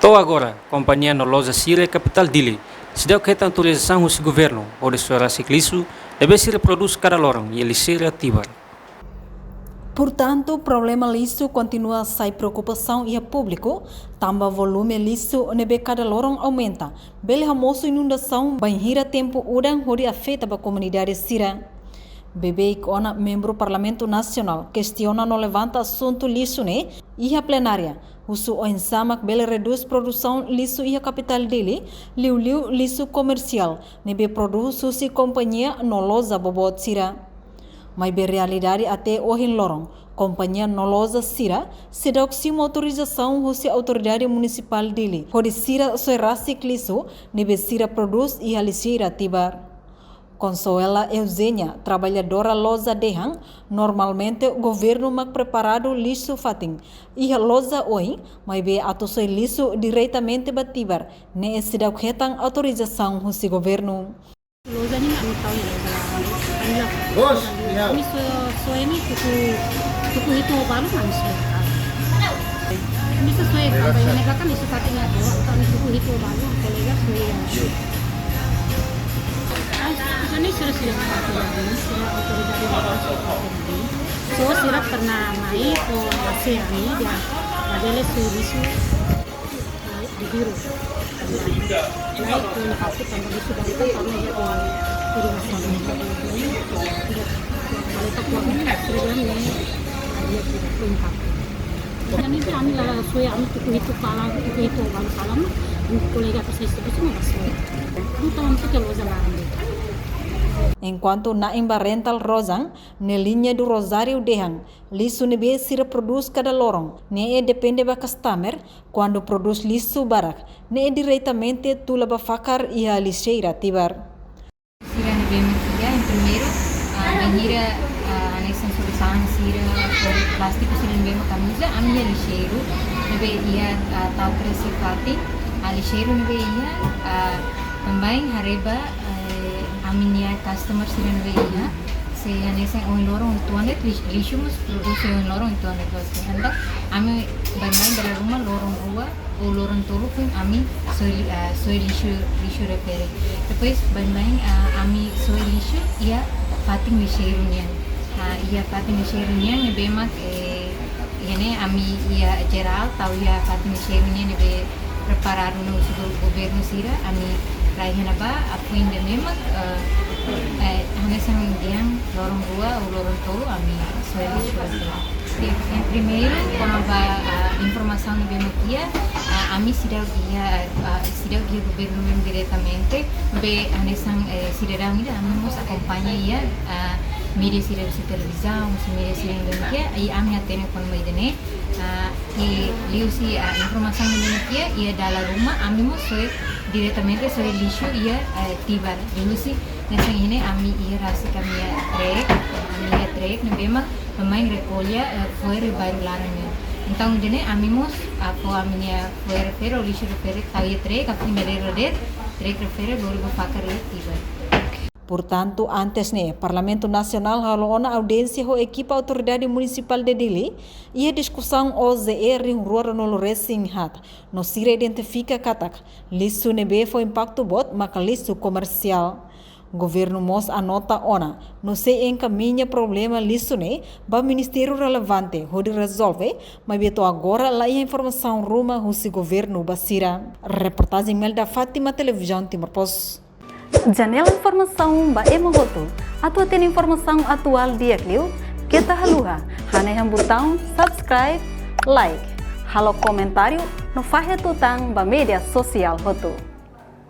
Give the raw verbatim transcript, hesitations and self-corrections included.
To'o agora, kompañia no loja sira iha kapitál Dili seidauk hetan autorizasaun husi governu hodi soe rasik lixu ne'ebé sira prodús kada loron iha lixeira Tibar. Portantu, problema lixu kontinua sai preokupasaun iha públiku, tanba volume lixu ne'ebé kada loron aumenta, bele hamosu inundasaun bainhira tempu udan hodi afeta ba komunidade sira. Beibeik ona membru Parlamentu Nasionál kestiona no levanta asuntu lixu ne'e iha plenária, husu oinsá mak bele redús produsaun lixu iha kapitál Dili, liuliu lixu komersiál ne'ebé prodús husi kompañia no loja boboot sira. Maibé realidade até ohin loron, kompañia no loja sira seidauk simu autorizasaun husi Autoridade Munisipál Dili hodi sira soe rasik lixu ne'ebé sira prodús iha lixeira Tibar. Consuela Eugenia, traballadora loja dehan, normalmente governu mak preparadu lixu fatin iha loja oin, maibé atu soe lixu diretamente ba Tibar ne'e seidauk hetan autorizasaun husi governu. Loja ne'e ami tau iha loja. Ami la, bos, ya. Ami soe, soe ne'e tuku, tuku hitu balu ami soe. Ami soe, soe, tanba iha ne'ebá kan lixu fatin la to'o, ami tuku hitu balu, kolega soe ya. Ah, jadi sira, sira, sira autoridade, sira, sira pernah mai ko A C ami, dia, dia bele soe lixu. Di biru. Naik ke lokasi tanpa disudahi kan karena dia ke, ke rumah sakit. Kalau tak kuat ini, sudah bilang ini, dia ke lengkap. Dan itu kami lah, soe, kami tuku hitu kalang, tuku hitu balu kalang, kolega ke saya sebut semua soe. Kami tahu itu kalau jalan. Enkuantu na'in ba Rental Rosang, ne'e Linha do Rosário dehan, lixu ne'ebé sira prodús kada loron ne'e depende ba customer, kuandu prodús lixu barak ne'e diretamente tula ba fakar iha lixeira Tibar. Sira ne'ebé mak iha, em primeiru, ah, bainhira, ah, hanesan solusaun sira, plástiku sira ne'ebé mak ami uza, ami iha lixeiru ne'ebé iha, ah, tau kresik fatin, ah, lixeiru ne'ebé iha, ah, baibain haree ba, eh, ami-nia customer sira ne'ebé iha, se hanesan ohin loron uitoan de'it, lix-, lixu mós prodús ohin loron uitoan de'it loos. Entaun, ami baibain dala ruma loron rua ou loron tolu foin ami soe li-, ah, soe lixu, lixu refere. Depois, baibain, ah, ami soe lixu iha fatin lixeiru nian. Ah, iha fatin lixeiru nian ne'ebé mak, eh, iha ne'e ami iha jerál, tau iha fatin lixeiru nian ne'ebé preparadu ona husi go-, governu sira, ami rai iha ne'ebá, apoiu ida-ne'e mak, eh, eh, hanesan dehan loron rua ou loron tolu ami soe lixu. Em primeiru, kona-ba, ah, informasaun ne'ebé mak iha, ah, ami seidauk iha, ah, seidauk iha governu mesmu diretamente, maibé hanesan, eh, sidadaun ida, ami mós akompaña iha, ah, média sira husi televizaun, husi média sira ne'ebé mak iha, i ami hatene kona-ba ida-ne'e, ah, i liuhusi, ah, informasaun ne'ebé mak iha, iha dala ruma, ami mós soe diretamente soe lixu iha, eh, Tibar. Liuhusi, hanesan iha ne'e ami iha rasik ami-nia trek, ami-nia trek ne'ebé mak baibain rekolla, eh, fo'er bairru laran nian. Entaun, ida-ne'e ami mós, ah, fó ami-nia fo'er refere, lixu refere, tau iha trek, apoiu ida-ne'e de'it, trek refere, lori ba fakar iha Tibar. Portantu, antes ne'e, Parlamentu Nasionál halo ona audiénsia ho ekipa Autoridade Munisipál de Dili, iha diskusaun O J E rihun rua ruanulu resin haat, no sira identifika katak lixu ne'ebé fó impaktu boot maka lixu komersiál. Governu mós anota ona, no sei enkamiña problema lixu ne'e ba ministériu relevante hodi rezolve, maibé to'o agora laiha informasaun ruma husi governu ba sira. Reportajen Imelda Fátima, Televizaun Timor Post. Janela informasaun ba ema hotu. Atu hatene informasaun atuál di'ak liu, keta haluha hanehan butaun subscribe, like, halo komentáriu no fahe tutan ba média sosiál hotu.